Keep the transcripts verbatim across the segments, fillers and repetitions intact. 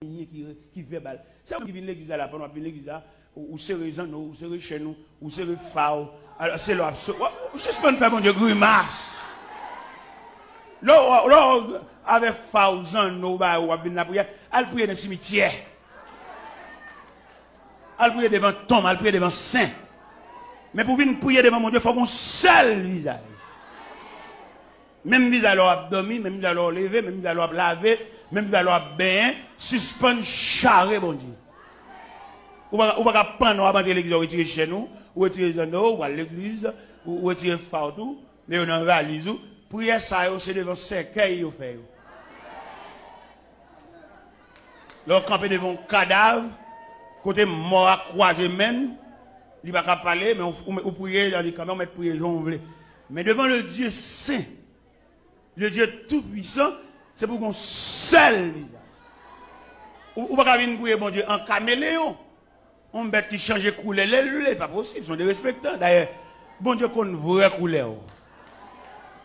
anyen ki, ki vèbal. Se ou ki vin legliz la, la, pandan w ap vin legliz la, ou, ou sere zanno w, ou sere chèn ou, ou sere fa w. Alò, se lè w ap so-, w ap, ou sispann fè Bondye grimas. Lè w, lè w avèk fa w, zanno w, bagay ou, w ap vin lapriyè, al priye nan simityè. Al priye devan tonm, al priye devan sen. Men pou w vin priye devan Bondye, fòk w gen yon sèl vizaj. Menm vizaj lè w ap dòmi, menm vizaj lè w leve, menm vizaj lè w ap lave, menm vizaj lè w ap benyen, sispann chare Bondye. Ou pa, ou pa ka pandan w ap antre legliz, ou retire chèn ou, ou retire zanno w, ou al legliz, ou, ou retire fa w tou, men yo nan valiz ou. Priyè sa yo, se devan sèkèy yo fè yo. Lè w kanpe devan yon kadav, kote mò a kwaze men l, li pa ka pale, men ou, ou, ou priye, li kanpe, ou mèt priye jan w vle. Men devan le Dieu saint, le Dieu tout puissant, se pou gen yon sèl vizaj. Ou, ou pa ka vin priye Bondye an kameleyon. Yon bèt ki chanje koulè lè l vle, pa posib, se yon derespektan. Dayè, Bondye konn vrè koulè w.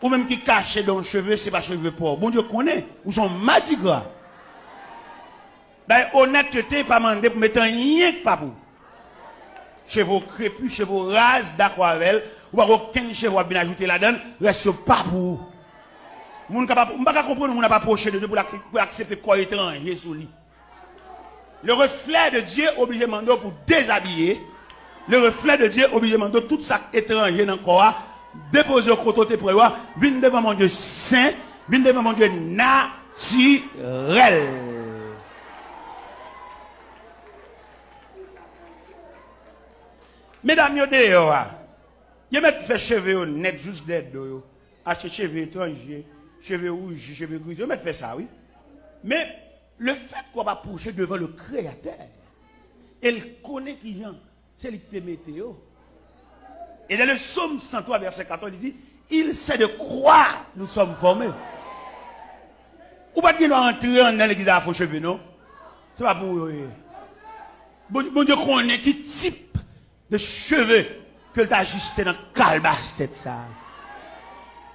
Ou menm ki kache dan yon cheve, se pa cheve pa w. Bondye konnen, ou se yon madigra. Dayè, onètete pa mande pou mete anyen k pa pou w. Cheve w krepi, cheve w raz, dakò avè l, ou pa gen okenn cheve w ap vin ajoute ladan l, rès yo pa pou ou. Moun kapab, m pa ka konprann yon moun ap apwoche de Dye pou l ak-, pou l aksepte kò etranje sou li. Le reflet de Dieu oblije mande w pou dezabiye. Le reflet de Dieu oblije mande w tout sa k etranje nan kò a, depoze yo kote w te pran yo a, vin devan Bondye sen, vin devan Bondye natirèl. Medam yo deyò a, yo mèt fè cheve yo nèt jous dèyè do yo. Achte cheve etranje, cheve wouji, cheve grize, yo mèt fè sa, wi. Men, lefètke w ap apwoche devan le Créateur, e l konnen kijan se li ki te mete yo. Et dans le psaume cent trois, verset quatorze, il dit, il sait de quoi nous sommes formés. Ou pa t gen dwa antre anndan legliz la fo cheve, non. Se pa pou ou yo ye. Bon, Bondye konnen ki tip de cheve ke l t ajiste nan kalbas tèt sa a.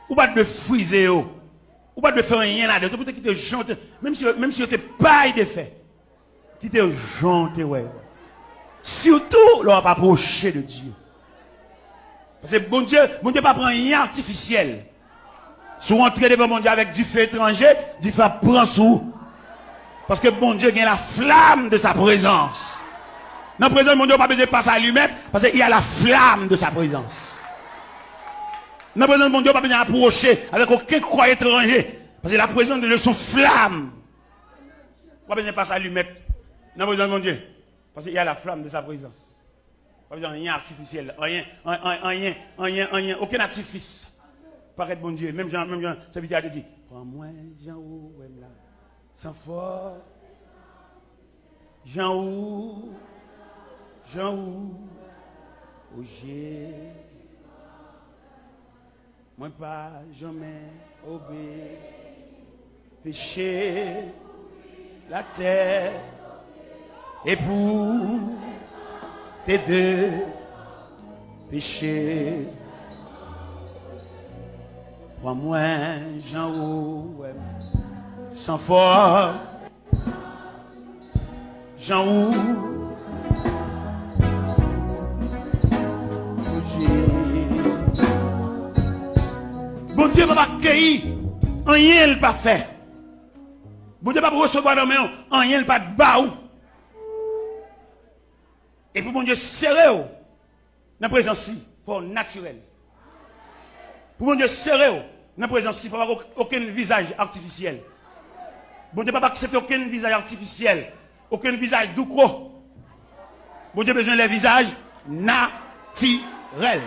Ou pa t dwe frize yo. Ou pa t dwe fè anyen ladan yo. Se pou te kite jan w te, menm si, menm si yo te pay de fè, kite yo jan w te wè yo. Sitou lè w ap apwoche de Dye. Paske Bondye, Bondye pa pran anyen atifisyèl. Si w antre devan Bondye avèk dife etranje, dife ap pran sou ou. Paske Bondye gen la flamme de sa présence. Nan prezans Bondye, ou pa bezwen pase alimèt, paske il y a la flamme de sa présence. Nan prezans Bondye, ou pa bezwen apwoche avèk okenn kò etranje, paske la présence de Dieu se yon flamme. Ou pa bezwen pase alimèt nan prezans Bondye, paske il y a la flamme de sa présence. Pa bezwen anyen atifisyèl, anyen, an-, an-, anyen, anyen, anyen, okenn atifis. Parèt Bondye, menm jan, menm jan sèvitè a te di, pran mwen jan ou wè m la, san fòs, jan ou, jan ou, o Jezi. Mwen pa janmen obeyi peche latè, e pou te de peche. Pran mwen jan ou wè m, san fòs. Jan ou, o Jezi. Bondye p ap akeyi anyen l pa fè. Bondye p ap resevwa nan men w anyen l pa t ba ou. E pou Bondye sere w, nan prezans li, fò w natirèl. Pou Bondye sere w nan prezans li, fò pa gen okenn vizaj atifisyèl. Bondye p ap aksepte okenn vizaj atifisyèl, okenn vizaj doukwo. Bondye bezwen lè vizaj natirèl.